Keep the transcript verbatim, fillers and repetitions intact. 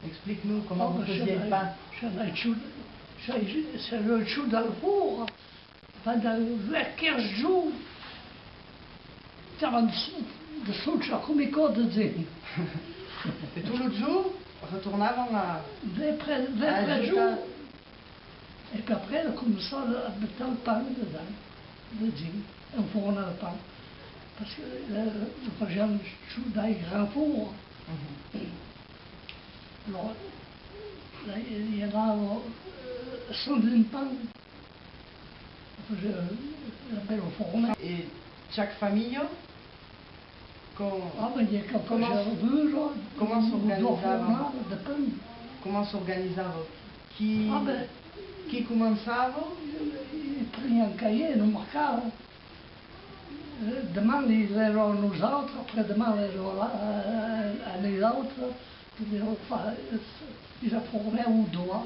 Explique-nous comment vous faisiez le pain. S'èra lo jorn, s'èra lo jorn del forn, pendent uèch, quinze jorns, estavan de socha coma aquò de gents. E tots los jorns retornavan a... Vèrs tres, vèrs tres jorns. E puèi après, començar a metre lo pan dedans, dedins, enfornar lo pan. Parce que, eh, lo fasián sus dai grands forns. Alòrs, la, i anava, eh, cent vint pan. Après, eh, la bèla forna. E chaque familha Com... Ah, ben, i a qualques... Comment, comment s'organisava? Depend. Comment s'organisava? Qui, ah, ben, qui començava? I, i prenián un caièr, lo marcavan. Eh, deman, i èra a nosautres, après-deman, èra a, a, a nosautres, que fa, i afornèvan doa.